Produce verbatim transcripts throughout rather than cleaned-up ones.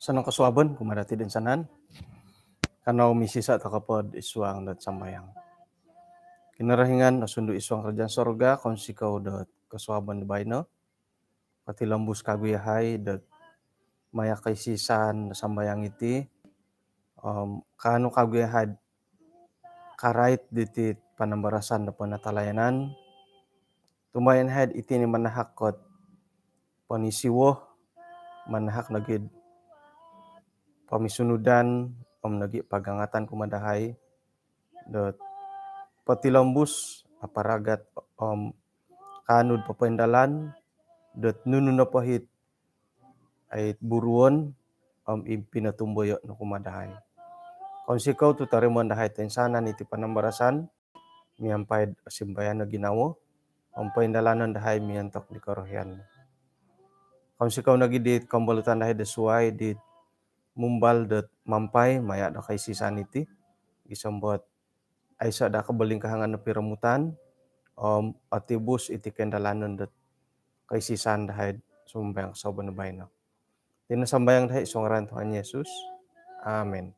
Osonong kosuabon kumaa dati toinsanan. Kanou misisa' toko pod id suang dot sambayang. Kinorohingan osundu id suang karajaan sorga, kounsikou dot kosuabon do baino. Kotilombus kagu iyahai dot maya' koisisan do sambayang iti. Om kaanu kagu iyahai karait diti panambarasan do penatalayanan. Tumbayaan iyahai iti no manahak dot ponisiwo, manahak nogi pomisunudan om nogi pagangatan kumaa dahai dot potilombus aparagat om kaanu do popoindalan dot nunu nopo it ai buruon om i pinotumboyo' no kumaa dahai. Kounsikou tu torimoon dahai toinsanan iti panambarasan miampai do simbayan do ginawo om poindalanon dahai miontok di korohian. Kounsikou nogi di kombolutan dahai do suai di mumbal dot mampai maya' do koisisan iti, gisom dot aiso' daa kobolingkahangan do piromutan om otibus iti koindalanon dot koisisan dahai sumambayang kosuabon do baino. Iti no sambayang dahai id suang ngaran Tuhan Yesus. Amin.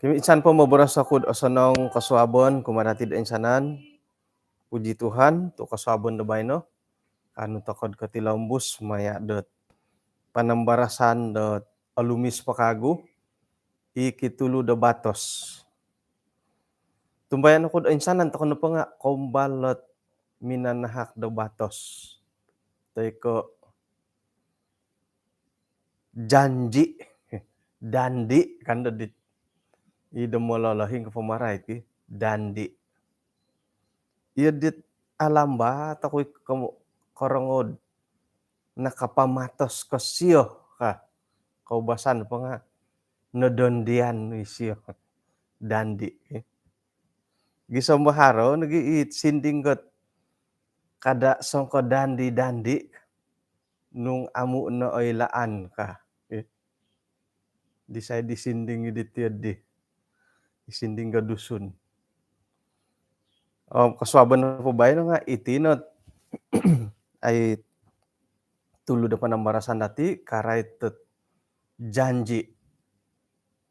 Kami insan po moboros oku do osonong kosuabon kumaa dati toinsanan. Puji Tuhan, tu kosuabon do baino kaanu toko do kotilombus maya' dot panambarasan dot olumis po kagu, i kitulu do batos. Tumbayaan oku toinsanan toko nopo nga' koumbal dot minanahak do batos toi ko' janji. Dandi kan do dit. I do mololohing ko pamarait ki. Dandi. Iyo dit alambat oku i ko-, korongou do nakapamatos ko sio ka. Koubasan po nga' nodondian i sio. Dandi. Gisom bo haro nogi i sinding dot kada' songko dandi-dandi nung amu' no oilaan ka. Eh, disai di sinding di tiyo di. Di sinding do Dusun. Om kosuabon po baino nga' iti no ai tulu do panambarasan dati karait dot janji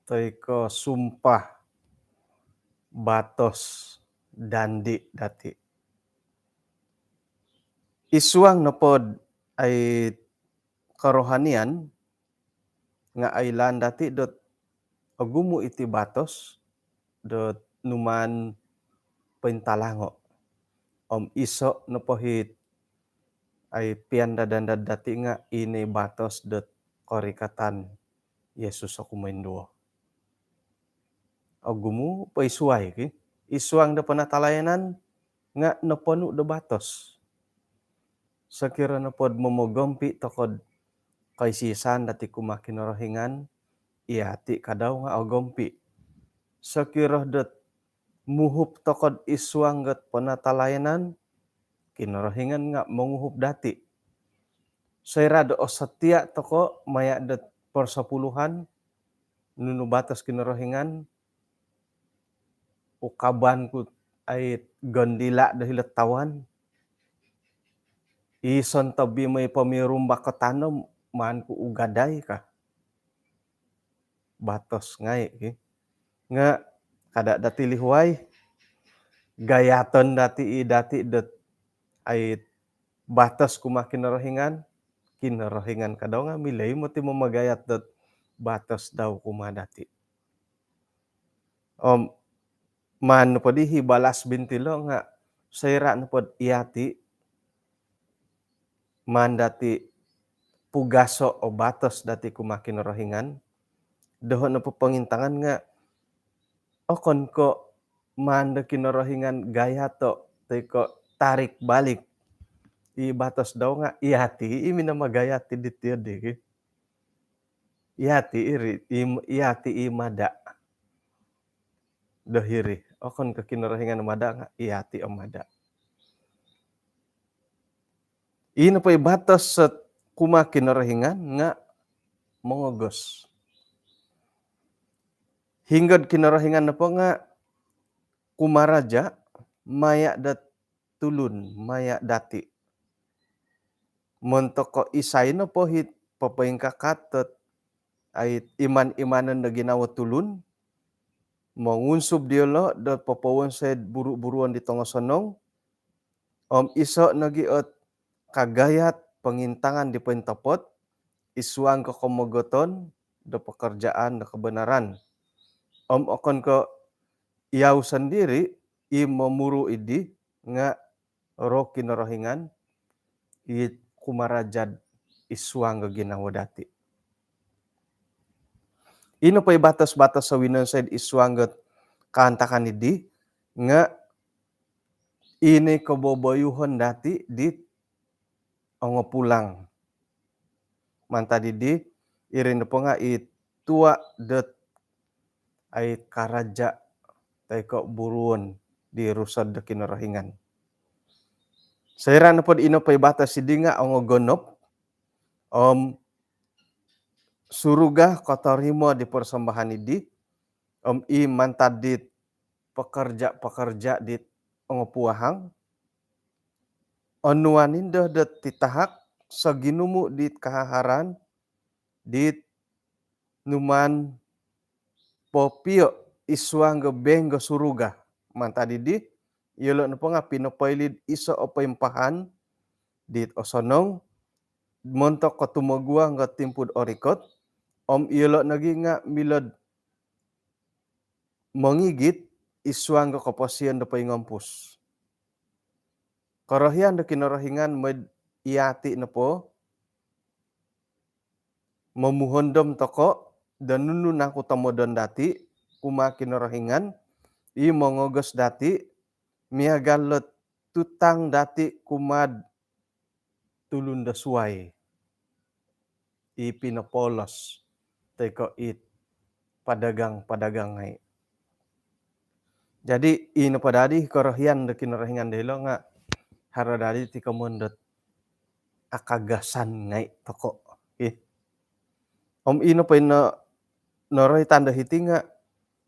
toi ko' sumpah batos dandi dati. Id suang nopo do ai kerohanian nga' oilaan dati dot ogumu' iti batos dot numaan pointalango'. Om iso' nopo it ai piandad-andad dati nga' ino i batos dot korikatan Yesus o kumoinduo. Ogumu' po i suwai ki. Id suang do penatalayanan nga' noponu' do batos. Sokiro nopo do momogompi' toko do koisisan dati kumaa Kinorohingan, iyati' kadau nga' ogompi'. Sokiro dot muhup toko do id suang dot penatalayanan, Kinorohingan nga' monguhup dati'. Soira' do osotia' toko maya' dot persepuluhan, nunu batos Kinorohingan, ukaban ku ai gondila' do hilo'd tawan. I sontob i moi pomirumbak ko tanom, maan ku ugadai ka. Batos ngai' ki. Nga' kada' dati lihuai. Gayaton dati i dati dot ai batos kumaa Kinorohingan. Kinorohingan kadau nga' milo i moti mamagayat dot batos dau kumaa dati. Om maan nopo di i balas bintilo nga' soira' nopo do iyati' maan dati' pugaso' o batos dati' kumaa Kinorohingan, doho' nopo pongintangan nga' okon ko' maan do Kinorohingan gayato' toi ko' tarik balik i batos dau nga' iyati' i minamagayat i diti di ki. Iyati' iri, i, iyati' i mada' do hiri. Okon ko' Kinorohingan mada' nga' iyati' o mada'. Ino po i batos sot kumaa Kinorohingan nga' mongogos. Hinggo'd Kinorohingan nopo nga' kumaraja' maya' dot tulun, maya' dati'. Montok ko' isai nopo hit popoingkakat dot ai iman-imanon do ginawo tulun, mongunsub diyolo' dot popowonsoi'd buru-buruon di tongosonong, om iso' nogi' ot kagayat pongintangan di pointopot id suang ko' komogoton do pekerjaan do kebenaran. Om okon ko' iyau sondiri' i momuru' iddi, nga' Roh Kinorohingan i kumaraja'd id suang do ginawo dati'. Ino po i batos-batos o winonsoi'd id suang dot kaantakan iddi, nga' ino i koboboyuhon dati' dit ongopulang. Mantad iddi, iri nopo nga' i tua' dot ai karaja' toi ko' buruon di Rusod do Kinorohingan. Soira' nopod ino po i batos iddi nga' ongogonop, om suruga kotorimo di porsombahan iddi, om i mantad dit pekerja-pekerja dit ongopuahang, onuan indo dot titahak soginumu' dit kahaharan dit numaan popio' id suang do beng do suruga. Mantad iddi, iyolo' nopo nga' pinopoili'd iso' o poimpahan dit osonong montok ko' tumoguang do timpu'd orikot, om iyolo' nogi' nga' milo'd mongigit id suang do koposion do poingompus. Korohian do Kinorohingan moi'd iyati' nopo momuhondom toko' do nunu nangku tomodon dati' kumaa Kinorohingan i mongogos dati' miagal dot tutang dati' kumaa'd tulun do suwai i pinopoolos toi ko' i padagang-padagang ngai'. Jadi, ino po dadi korohian do Kinorohingan do ilo nga' haro dadi ti komon dot akagasan ngai' toko'. Ih. Om ino po ino noroitan do hiti nga'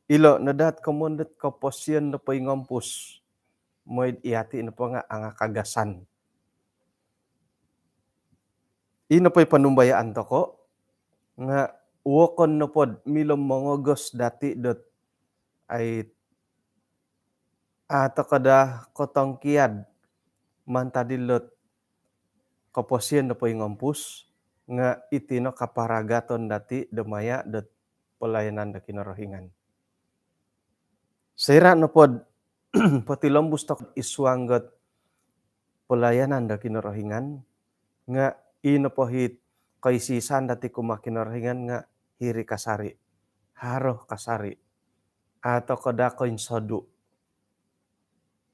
ilo' no daat komon dot koposion do poingompus. Moi'd iyati' nopo nga' angakagasan. Ino po i ponumbayaan toko' nga' wokon nopod milo mongogos dati' dot ai a' toko' daa kotongkiad mantad ilot koposion do poingompus, nga' iti no kaparagaton dati' do maya' dot pelayanan do Kinorohingan. Soira' nopod potilombus toko' id suang dot pelayanan do Kinorohingan, nga' i nopo hit koisisan dati' kumaa Kinorohingan nga' hiri kasari', haro kasari'. A' toko' daa koinsodu'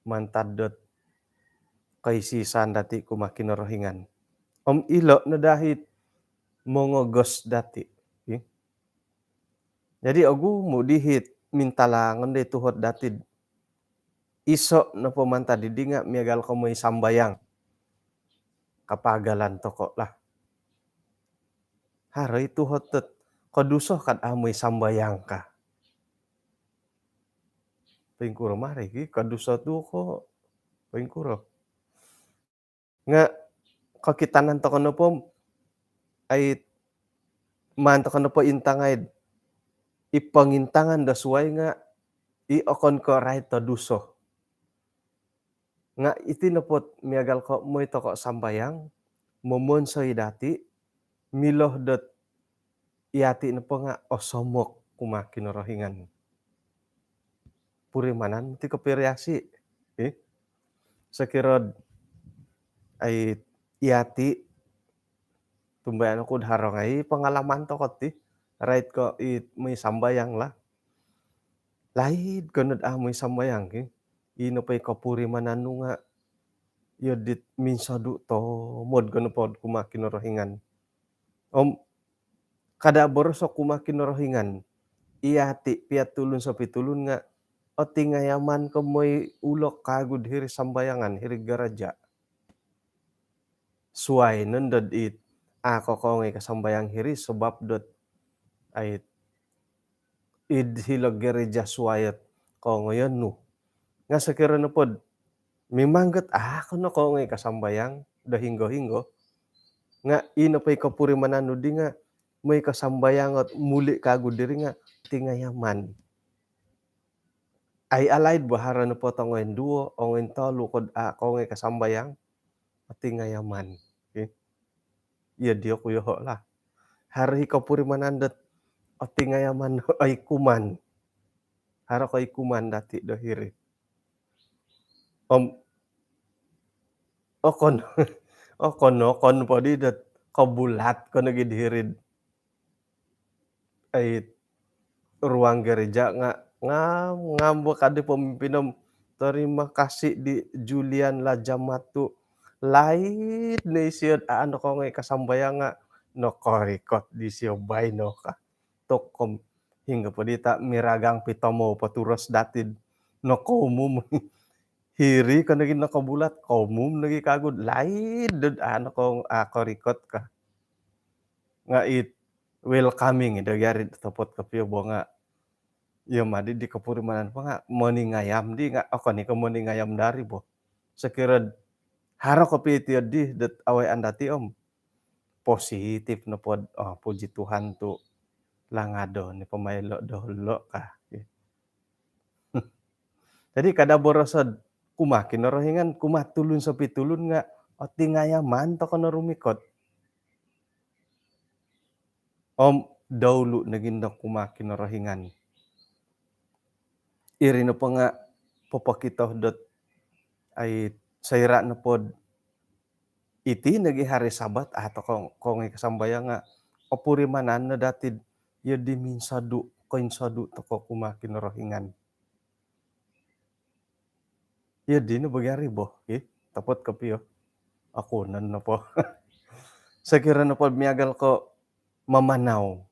mantad dot koisisan dati' kumaa Kinorohingan. Om ilo' no daa hit mongogos dati'. Ih. Jadi, ogumu' di hit mintalangon di tuhot dati'd iso' nopo mantad iddi nga' miagal ko' moi sambayang. Kapagalan toko' lah. Haro i tuhot dot koduso kad a' moi sambayang ka. Poingkuro mari ki, koduso tu ko' poingkuro. Nga' kokitanan toko' nopo, ai maan toko' nopo intangai'd i pongintangan do suwai nga' i okon ko' rait do duso. Nga' iti nopod miagal ko' moi toko' sambayang, momonsoi dati', milo dot iyati' nopo nga' osomok kumaa Kinorohingan. Purimanan ti kopiriasi'. Ih. Sokiro'd ai iyati', tumbayaan oku'd haro ngai' pangalaman toko' ti, rait ko' i moi sambayang lah. Laid ko nod a' moi sambayang ki. Ino po i kopurimanan nu nga' iyo dit minsodu' tomod ko nopod kumaa Kinorohingan. Om kada' boroso' kumaa Kinorohingan, iyati' piya tulun sopitulun nga' otingayaman ko moi ulok kagu'd hiri sambayangan, hiri garaja'. Suwai nondo dit a' kokoongoi kasambayang hiri sabab dot ai id hilo gereja suai ot kongoyon nu. Nga sokiro nopod mimang got a' ko nokoongoi kasambayang do hinggo-hinggo, nga ino po i kopurimanan nu di nga moi kasambayang ot muli kagu diri nga tingayaman. Ai alaid bo haro nopo tongoin duo, ongoin tolu kod a' koongoi kasambayang, otingayaman. Okey. Iyo dio ku yoho lah. Haro i kopurimanan dot otingayaman, oi kuman. Haro ko i kuman dati do hiri. Om okon, okon, okon po di dot kobulat ko nogi di hiri. Ai ruang gereja nga ngam, ngam bo kadi pemimpin om terima kasih di Julian Lajamatu. Laid ni sio a' nokoongoi kasambayang nga nokorikot di sio baino ka. Tokom hinggo po di ta miragang pitomou po turos dati. Nokoumum hiri ko nogi nokobulat, koumum nogi kagu laid dot a' noko, a' korikot ka. Nga it welcoming do gari topot kopio bo nga. Iyo madi di kopurimanan po nga moningayam di nga okon i ko moningayam dari bo. Sokiro haro kopio iti di dot awai andati om positif nopod, oh, puji Tuhan tu langado ni pamailo doholo ka. Jadi kada borosod kumaa Kinorohingan, kumaa tulun sopi tulun nga otingayaman toko no rumikot. Om doulu nogi ndo kumaa Kinorohingan. Iri nopo nga popokito dot ai soira nopod iti nogi hari Sabat a' toko koongoi kasambayang nga opurimanan no dati iyo di minsodu, koinsodu toko kumaa Kinorohingan. Iyo dino bagi ari bo, okey. Topot kopio. Aku nan nopo. Sokiro nopo miagal ko mamanau.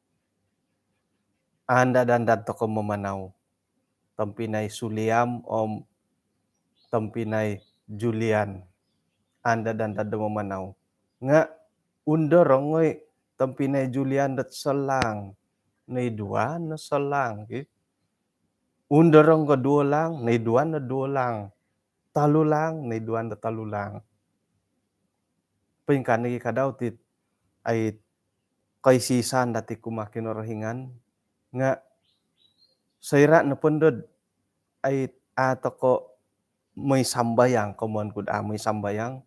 Andad-andad toko mamanau. Tompinai Suliam om tompinai Julian. Andad-andad do mamanau. Nga undorong oi tompinai Julian dot solang. Noiduan no solang, okey. Undorong ko duo lang, noiduan no duo lang. Tolu lang, noiduan no tolu lang. Poingkaa nogi kadau ti ai koisi-isaan dati kumaa Kinorohingan nga soira nopo ndo dot ai a' toko moi sambayang, komoyon ku dot a' moi sambayang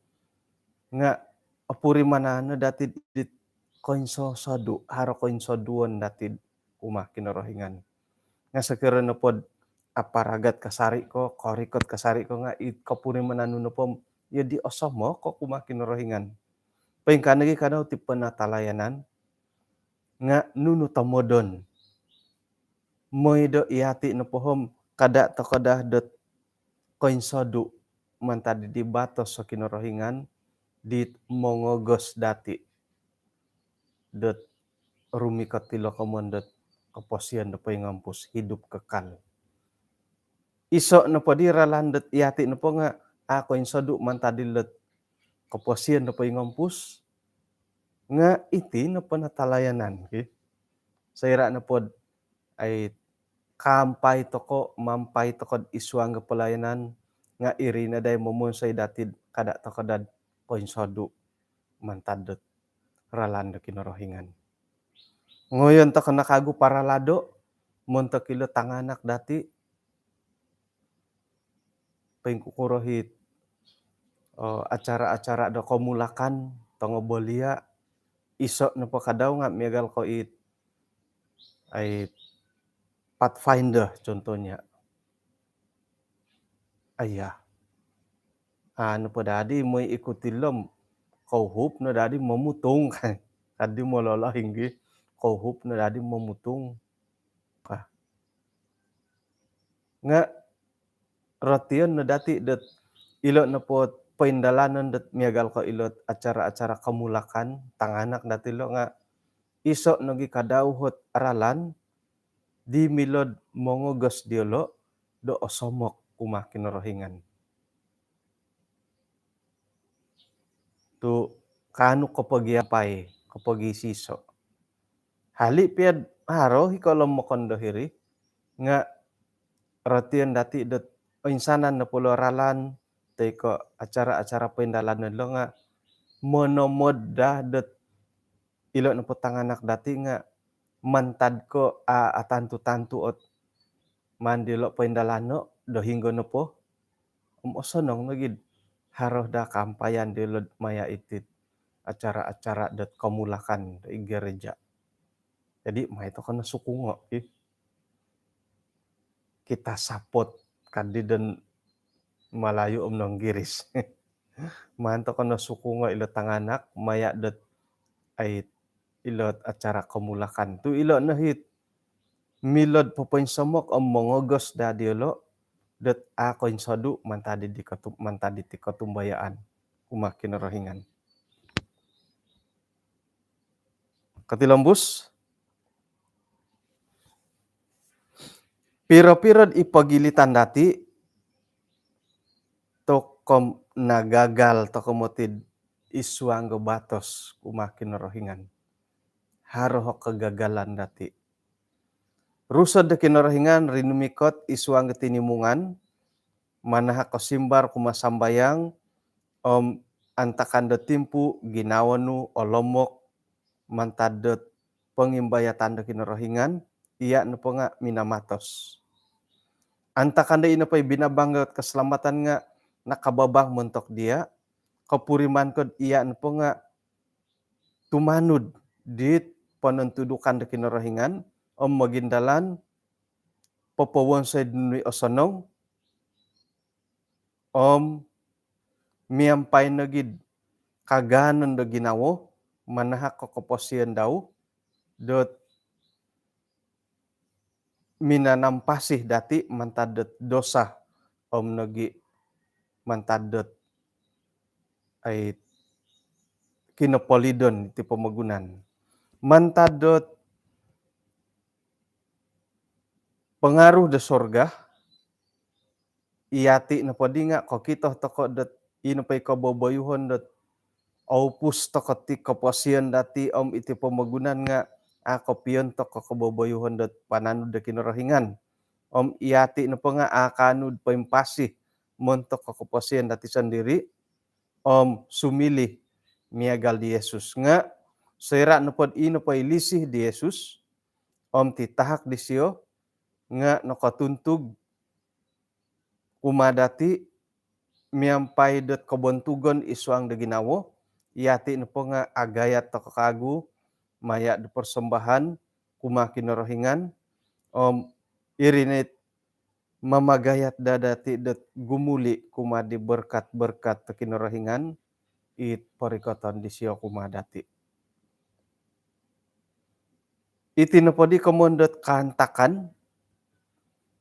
nga opurimanan no dati dit koinsosodu, haro koinsoduon dati kumaa Kinorohingan. Nga sokiro nopod aparagat kasari ko, korikot kasari ko nga it kopurimanan nu nopo iyo di osomok ko kumaa Kinorohingan. Poingkaa nogi kadau ti penatalayanan nga nunu tomodon. Moi do iyati nopo om kada toko daa dot koinsodu mantad di batos so Kinorohingan dit mongogos dati dot rumikot ilo komoyon dot koposion do poingompus, hidup kekal. Iso nopo di ralan dot iyati nopo nga a' koinsodu mantad dilo dot koposion do poingompus nga iti no penatalayanan, okey. Soira nopo dot ai kaampai toko, maampai toko id suang do pelayanan nga iri no daa i momonsoi dati dot kada toko daa dot koinsodu mantad dot ralan do Kinorohingan. Ngoyon toko no kagu paralado montok ilo tanganak dati, poingkukuro it, eh, acara-acara do komulakan, tongobolia, iso nopo kadau nga miagal ko it ai Pathfinder contohnya. Aiya. Anu po dadi moi ikut ilo om kouhup no dadi momutung. Kadi mololo inggi. Kouhup no dadi momutung. Nga rotion no dati dot ilo nopo poindalanon dot miagal ko ilo acara-acara komulakan tanganak dati lo nga iso nogi kadau ot ralan di milo do mongogos diolo do osomok kumaa Kinorohingan. Tu kaanu kopogiampai, kopogiiso. Hali pia do haro i kolomokon do hiri, nga' rotion dati' dot oinsanan nopo lo ralan toi ko' acara-acara poindalanon lo nga' monomod daa dot ilo' nopo tanganak dati' nga' mantad ko' a' atantu-tantu ot maan dilo' poindalano' do hinggo nopo. Om osonong nogi'd haro daa kaampayan dilo'd maya' iti'd acara-acara dot komulakan do id gereja. Jadi mai toko' no sukungo' ki. Kita support kadi don Malayu om Nonggiris. Maan toko' no sukungo' ilo tanganak maya' dot ai ilo acara komulakan. Tu' ilo no hit milo'd popoinsomok om mongogos daa diyolo' dot a' koinsodu' mantad di kotu-, mantad diti kotumbayaan kumaa Kinorohingan. Kotilombus, piro-piro'd i pogilitan dati' toko' nagagal toko' moti'd id suang do batos kumaa Kinorohingan. Haro o kegagalan dati'. Rusod do Kinorohingan rinumikot id suang do tinimungan, manahak kosimbar kumaa sambayang, om antakan do timpu ginawo nu olomok mantad dot pongimbayatan do Kinorohingan, iya' nopo nga' minamatos. Antakan do ino po i binabang dot keselamatan nga' nakababang montok diya', kopuriman ko'd iya' nopo nga' tumanud dit ponontudukan do Kinorohingan om mogindalan, popowonsoi nunu i osonong om miampai nogi'd kagaanon do ginawo manahak ko koposion dau dot minanampasi dati' mantad dot dosa om nogi' mantad dot ai kinopolidon iti pomogunan. Mantad dot pengaruh do sorga, iyati' nopoddi nga' kokito toko' dot ino po i koboboyuhon dot oupus toko' ti koposion dati' om iti pomogunan nga' a' kopiontok ko koboboyuhon dot pananud do Kinorohingan. Om iyati' nopo nga' a' kaanu'd poimpasi montok ko koposion dati' sondiri' om sumilih miagal di Yesus. Nga' soira' nopod ino po i lisih di Yesus om titahak disiyo nga' nokotuntug kumaa dati' miampai dot kobontugon id suang do ginawo, iyati' nopo nga' agayat toko' kaagu maya' do porsombahan kumaa Kinorohingan om iri no it mamagayat daa dati' dot gumuli' kumaa di berkat-berkat do Kinorohingan it porikoton disiyo kumaa dati'. Iti nopoddi komoyon dot kaantakan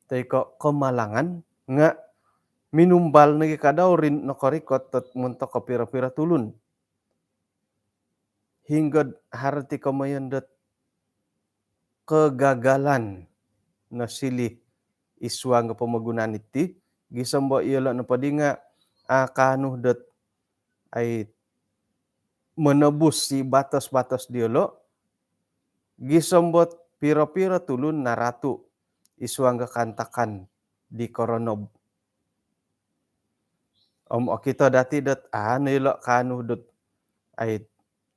toi ko' kemalangan nga' minumbal nogi' kadau ri nokorikot dot montok kopiro-piro tulun. Hinggo'd haro ti komoyon dot kegagalan nosiliu id suang do pomogunan iti, gisom do iyolo' nopoddi nga' a' kaanu dot ai monobus i batos-batos diyolo', gisom dot piro-piro tulun naratu' id suang do kaantakan di koronob. Om okito dati' dot a' no iyolo' kaanu dot ai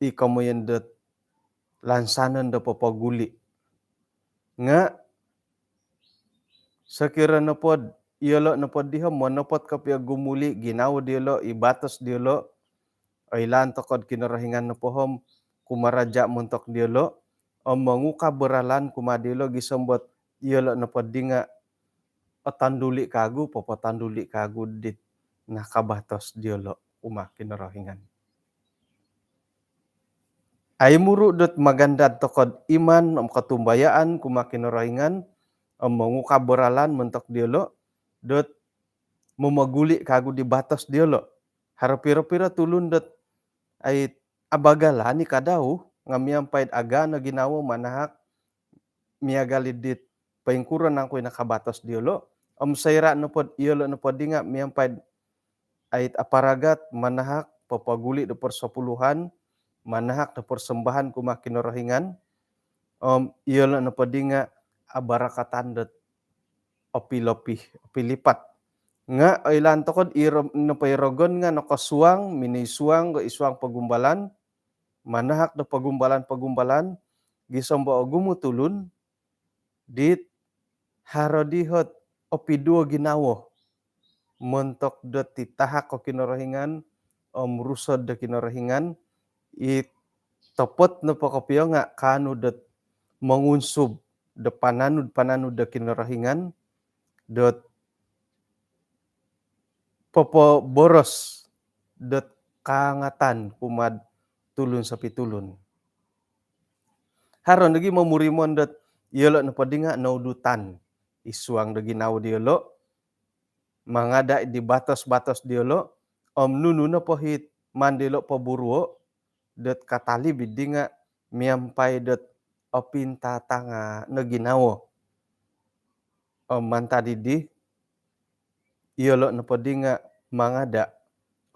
i komoyon dot lansanon do popoguli'. Nga' sokiro nopod iyolo' nopoddi om monopot kopio gumuli' ginawo diyolo', i batos diyolo', oilaan toko'd Kinorohingan nopo om kumaraja' montok diyolo' om mongukab do ralan kumaa diyolo' gisom dot iyolo' nopoddi nga' otanduli' kaagu, popotanduli' kaagu dit nakabatos diyolo' kumaa Kinorohingan. Ai muru' dot magandad toko'd iman om kotumbayaan kumaa Kinorohingan om mongukab do ralan montok diyolo' dot momoguli' kaagu di batos diyolo'. Haro piro-piro tulun dot ai abagalan i kadau nga' miampai'd agaan o ginawo manahak miagal i dit poingkuro nangku i nakabatos diyolo'. Om soira' nopod iyolo' nopoddi nga' miampai'd ait aparagat manahak popoguli' do persepuluhan, manahak do persembahan kumaa Kinorohingan. Om iyolo' nopoddi nga' abarakatan dot opilopi, opilipat. Nga' oilaan toko'd iro nopo i rogon nga' nokosuang, minoi suang ko isuang pogumbalan, manahak do pogumbalan-pogumbalan, gisom bo ogumu' tulun, dit haro di hot opiduo ginawo montok dot titahak o Kinorohingan om rusod do Kinorohingan, i topot nopo kopio nga' kaanu dot mongunsub do pananud-pananud do Kinorohingan dot popoboros dot kaangatan kumaa'd tulun sopitulun. Haro nogi momurimon dot iyolo' nopo di nga' noudutan isuang do ginawo diyolo', mangada' di batos-batos diyolo', om nunu nopo hit maan diyolo' poburuo' dot katalib iddi nga' miampai dot opintatanga' no ginawo. Om mantad iddi, iyolo' nopo di nga' mangada'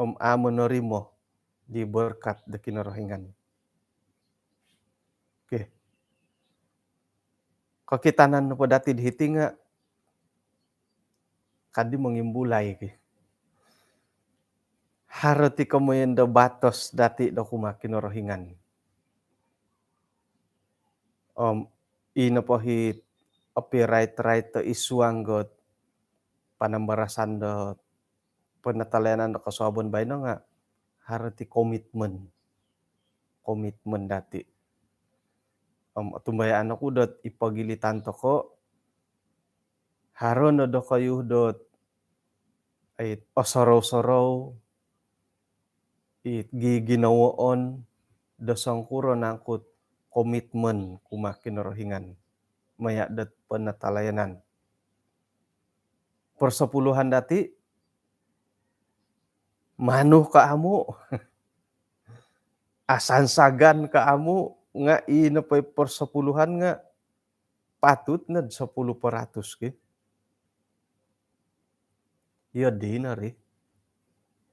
om a' monorimo di borkat do Kinorohingan. Okey. Kokitanan nopo dati'd hiti nga' kaddi mongimbulai ki. Haro ti komoyon do batos dati' do kumaa Kinorohingan. Om ino po hi opirait-rait do isuang dot panambarasan do penatalayanan do kosuabon baino nga' haro ti komitmen. Komitmen dati'. Om otumbayaan oku dot i pogilitan toko', haro no dokoyu dot, ai, osorou-sorou, i giginawoon do songkuro nangku't komitmen kumaa Kinorohingan maya' dot penatalayanan. Persepuluhan dati', manu ka amu', asansagan ka amu', nga' ino po i persepuluhan nga' patut nod sepuluh peratus ki. Iyo dino ri,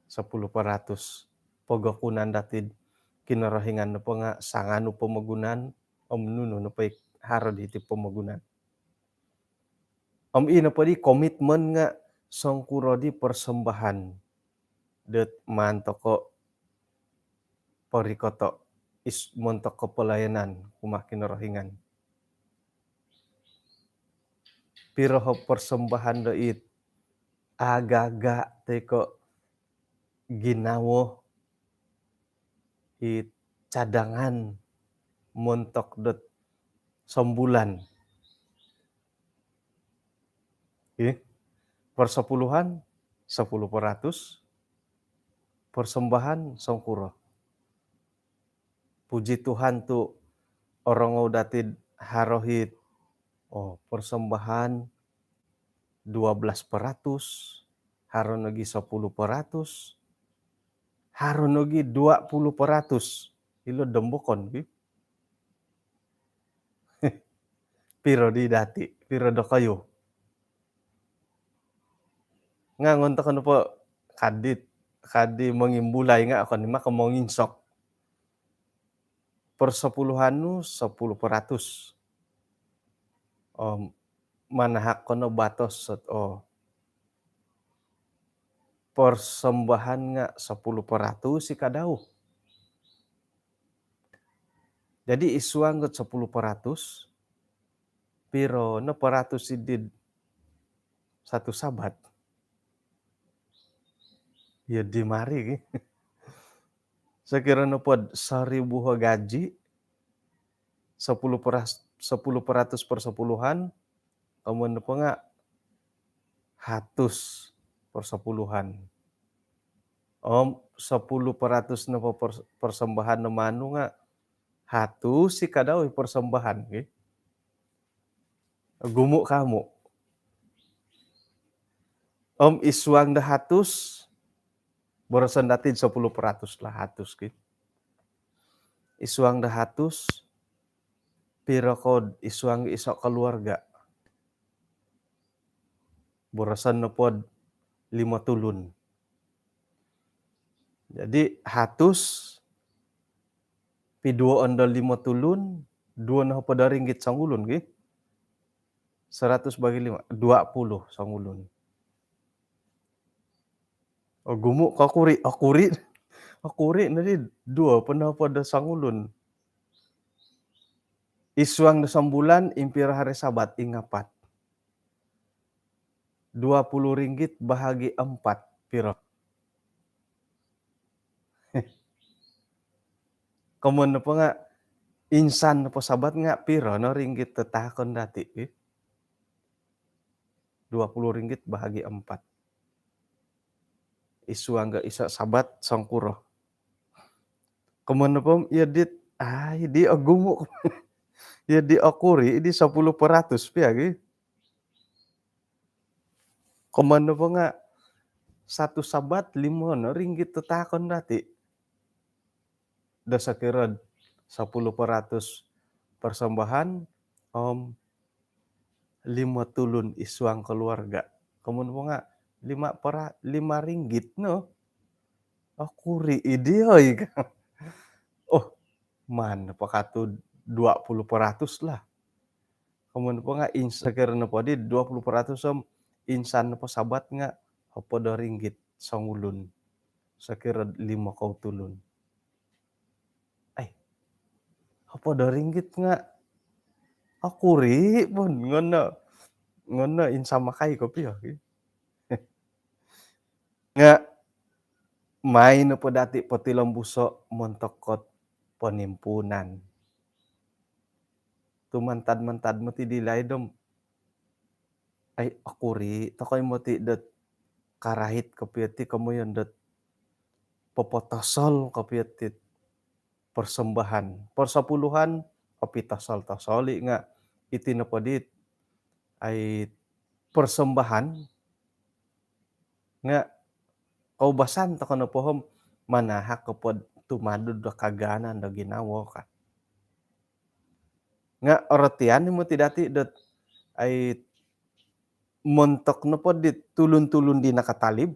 sepuluh peratus. Pogokunan dati'd Kinorohingan nopo nga' sanganu pomogunan, om nunu nopo i haro diti pomogunan. Om ino po di komitmen nga' songkuro di persembahan dot maan toko' porikoto' is montok kopelayanan kumaa Kinorohingan. Piro ho persembahan do it aga-aga' toi ko' ginawo, i cadangan montok dot sombulan. Ih, persepuluhan sepuluh peratus, persembahan songkuro. Puji Tuhan tu' orongou dati'd haro hit, oh, persembahan dua belas peratus, haro nogi sepuluh peratus, haro nogi dua puluh peratus. Ilo dombokon ki. Piro di dati', piro dokoyu. Nga' ngon toko' nopo kadit, kaddi mongimbulai nga' okon i' maka monginsok. Persepuluhan nu sepuluh peratus. Om manahak ko no batos sot, oh, persembahan nga' sepuluh peratus i kadau. Jadi isuang got sepuluh peratus, piro no peratus iddi'd satu Sabat? Iyo di mari ki. Sokiro nopod saribu ho gaji, sepuluh peras-, sepuluh peratus persepuluhan, komoyon nopo nga' hatus persepuluhan. Om sepuluh peratus nopo pers-, persembahan no manu nga' hatus i kadau i persembahan ki. Ogumu' ka amu'? Om isuang do hatus, boroson dati'd sepuluh peratus lah, hatus ki. Isuang do hatus, piro ko'd isuang iso' keluarga? Boroson nopod limo tulun. Jadi hatus piduoon do limo tulun, duo nohopod do ringgit songulun ki. Seratus bagi lima, dua puluh songulun. Ogumu' ko okuri', okuri', okuri' nodi duo po nohopod do songulun. Id suang do sombulan, impiro hari Sabat? Ingapat. Dua puluh ringgit bahagi empat, piro? Komoyon nopo nga', insan nopo Sabat nga' piro no ringgit tatahakon dati', eh? Dua puluh ringgit bahagi empat. Id suang do iso Sabat songkuro? Komoyon nopo, iyo dit, ai, di ogumu'. Iyo di okuri', di sepuluh peratus pia gi. Komoyon nopo nga' satu Sabat limo no ringgit tatahakon dati'. Do sokiro sepuluh peratus persembahan, om limo tulun id suang keluarga. Komoyon nopo nga' lima pera-, lima ringgit no. Okuri' i di, oi. Oh, maan po ka tu dua puluh peratus lah. Komoyon nopo nga' ins-, sokiro nopo di dua puluh peratus om insan nopo Sabat nga' hopod o ringgit songulun. Sokiro limo kou tulun. Ai, hopod o ringgit nga' okuri' pun, ngono, ngono insan makai kopio. Nga' maan nopo dati' potilombuso' montok dot ponimpuunan. Tu mantad-mantad moti di laid om, ai, okuri' toko' i moti dot karait kopio ti komoyon dot popotosol kopio ti persembahan. Persepuluhan, opitosol-tosol i nga' iti nopo dit, ai, persembahan nga' koubasan toko' nopo om manahak kopod tumanud do kagaanan do ginawo ka. Nga' orotian i moti dati' dot, ai, montok nopo di tulun-tulun di nakatalib,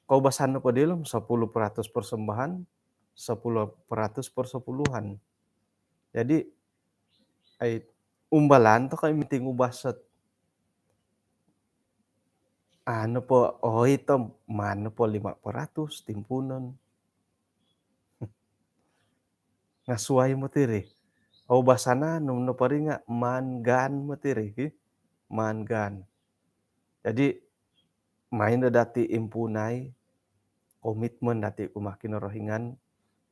koubasan nopo dilo om sepuluh peratus persembahan, sepuluh peratus persepuluhan. Jadi, ai, umbalan toko' i moti ngubas ot, anu po, oi, tom, maan nopo lima peratus timpuunon. Nga' suwai moti ri. Koubasanan nu nopo ri nga' maan gaan moti ri, ki. Maan gaan. Jadi, maan no dati' impuunai komitmen dati' kumaa Kinorohingan.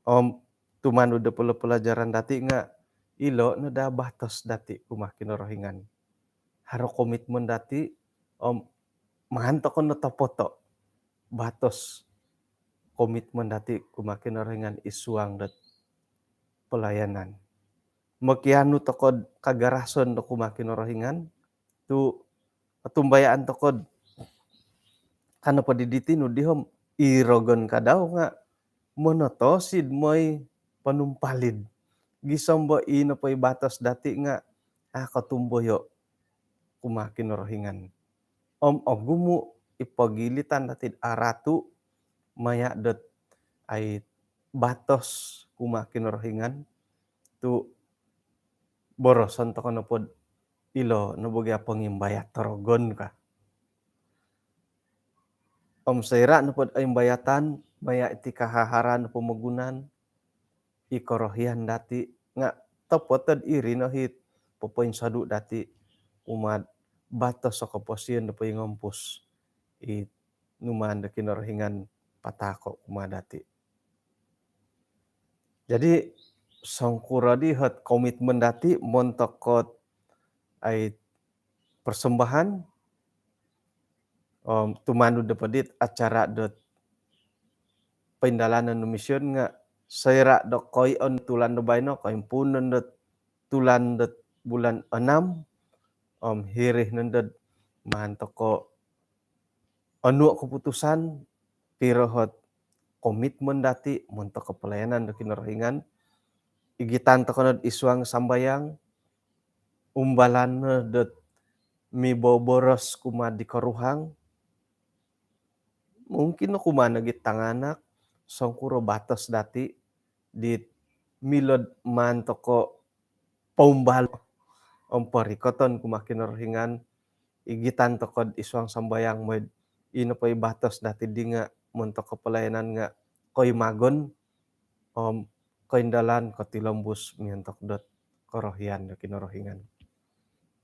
Om tumanud do pela-, pelajaran dati' nga' ilo' no daa batos dati' kumaa Kinorohingan. Haro komitmen dati', om maan toko' no topoto' batos komitmen dati' kumaa Kinorohingan id suang dot pelayanan. Mokianu toko'd kagarason do kumaa Kinorohingan, tu' otumbayaan toko'd ka nopo di diti nu di om i rogon ka dau nga' monotosid moi ponumpalid. Gisom bo i nopo i batos dati' nga' a' kotumboyo' kumaa Kinorohingan. Om ogumu' i pogilitan dati'd aratu' maya' dot, ai, batos kumaa Kinorohingan tu' boroson toko' nopod ilo' no bo gia pongimbayat do rogon ka. Om soira' nopod oimbayatan maya' iti kahaharan do pomogunan, i korohian dati' nga' topot od iri no hit popoinsodu' dati' kumaa'd batos o koposion do poingompus i numaan do Kinorohingan patahako' kumaa dati'. Jadi, songkuro di hot komitmen dati' montok ot, ai, persembahan, om tumanud do podit acara dot poindalanon do mision nga' soira' do koiyon tulan do baino, koimpuunon dot tulan dot bulan enam, om hiri nondo'd maan toko' onuo' keputusan piro hot komitmen dati' montok pelayanan do Kinorohingan. Igitan toko' nod id suang sambayang, umbalan no dot miboboros kumaa di koruhang. Mungkin no kumaa nogi tanganak, songkuro batos dati' dit milo'd maan toko' poumbal-, pomporikoton kumaa Kinorohingan, igitan toko'd isuang sambayang moi'd ino po i batos dati' di nga' montok kopolayanan nga' koimagon om koindalan kotilombus miontok dot korohian do Kinorohingan.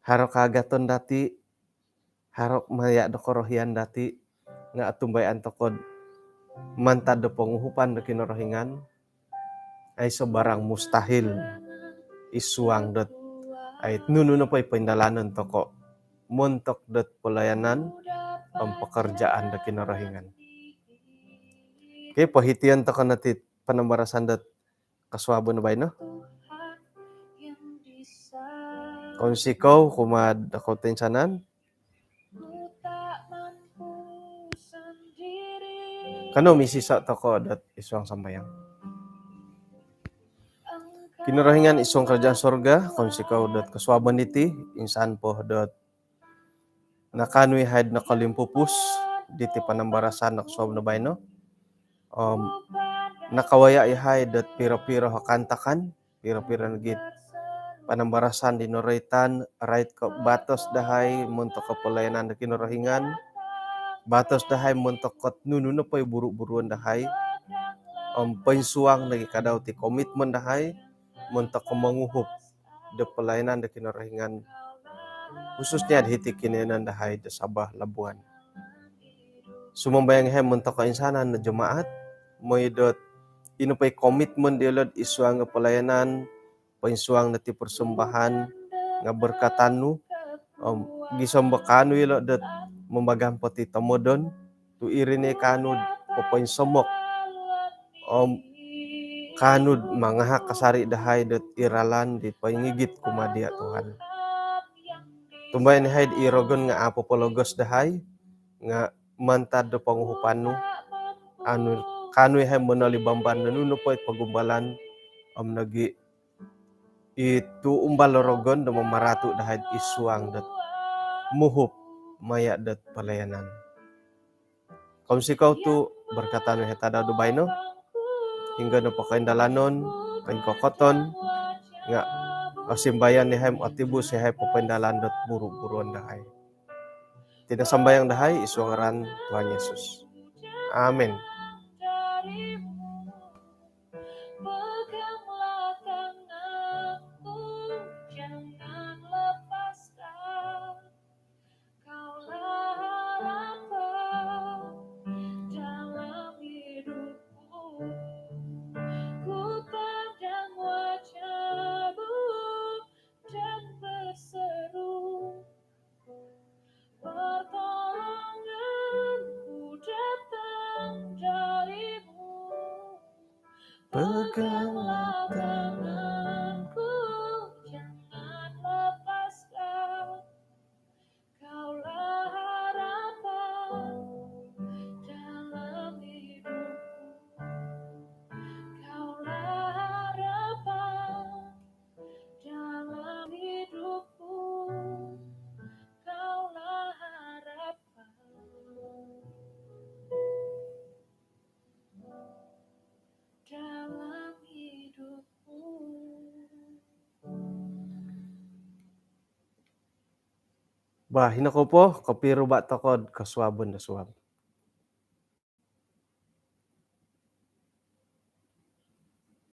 Haro kaagaton dati', haro maya' do korohian dati', nga' otumbayaan toko'd mantad do ponguhupan do Kinorohingan, aiso' barang mustahil isuang dot ai nunu nopo i poindalanon toko' montok dot polayanan om pekerjaan do Kinorohingan. Okey, pohition toko' no ti panambarasan dot kosuabon baino. Kounsikou kumaa dokoyu toinsanan. Kanou misiso' toko' dot isuang sambayang. Kinorohingan isuang kerajaan sorga, kounsikou dot kosuabon diti, insan po dot nakaanu iyahai'd nokolimpupus diti panambarasan do kosuabon baino. Om nakawaya' iyahai dot piro-piro o kaantakan, piro-piro nogi' panambarasan di noroitan, rait ko' batos dahai montok kopolayanan do Kinorohingan, batos dahai montok kot nunu nopo i buru-buruon dahai, om poinsuang nogi' kadau ti komitmen dahai montok ko' monguhup do polayanan do Kinorohingan, khususnya di hiti kinoiyonon dahai do Sabah Labuan. Sumambayang iyahai montok koinsanan do jemaat, moi dot ino po i komitmen diyolo'd isuang o polayanan, poinsuang no ti persembahan nga' berkatan nu, om gisom bo kaanu iyolo' dot mamagampo ti tomodon, tu' iri no i kaanu'd popoinsomok om kaanu'd mangahak kasari' dahai dot i ralan di poingigit kumaa diya' Tuhan. Tumbayaan iyahai'd i rogon nga' a' popologos dahai, nga' mantad do ponguhupan nu, anu, kaanu iyahai monolibamban do nunu nopo i pogumbalan, om nogi' i tu' umbal o rogon do mamaratu' dahai'd isuang dot muhup maya' dot polayanan. Kounsikou tu' berkatan nu iyahai tadau do baino, hinggo nopo koindalanon, koingkokoton, nga' osimbayan iyahai om otibus iyahai popoindalan dot buru-buruon dahai. Iti no sambayang dahai isuang ngaran Tuhan Yesus. Amin. Peganglah tanganku, jangan lepaskan. Kaulah harapan dalam hidupku. Ku pandang wajah-Mu dan berseru, pertolonganku datang dari-Mu. Peganglah tanganku, jangan lepaskan. Kaulah harapan dalam hidupku. Kaulah harapan dalam hidupku. Kaulah harapan dalam hidupku. Bah, hino kou po, kopiruba' toko'd kosuabon do suab.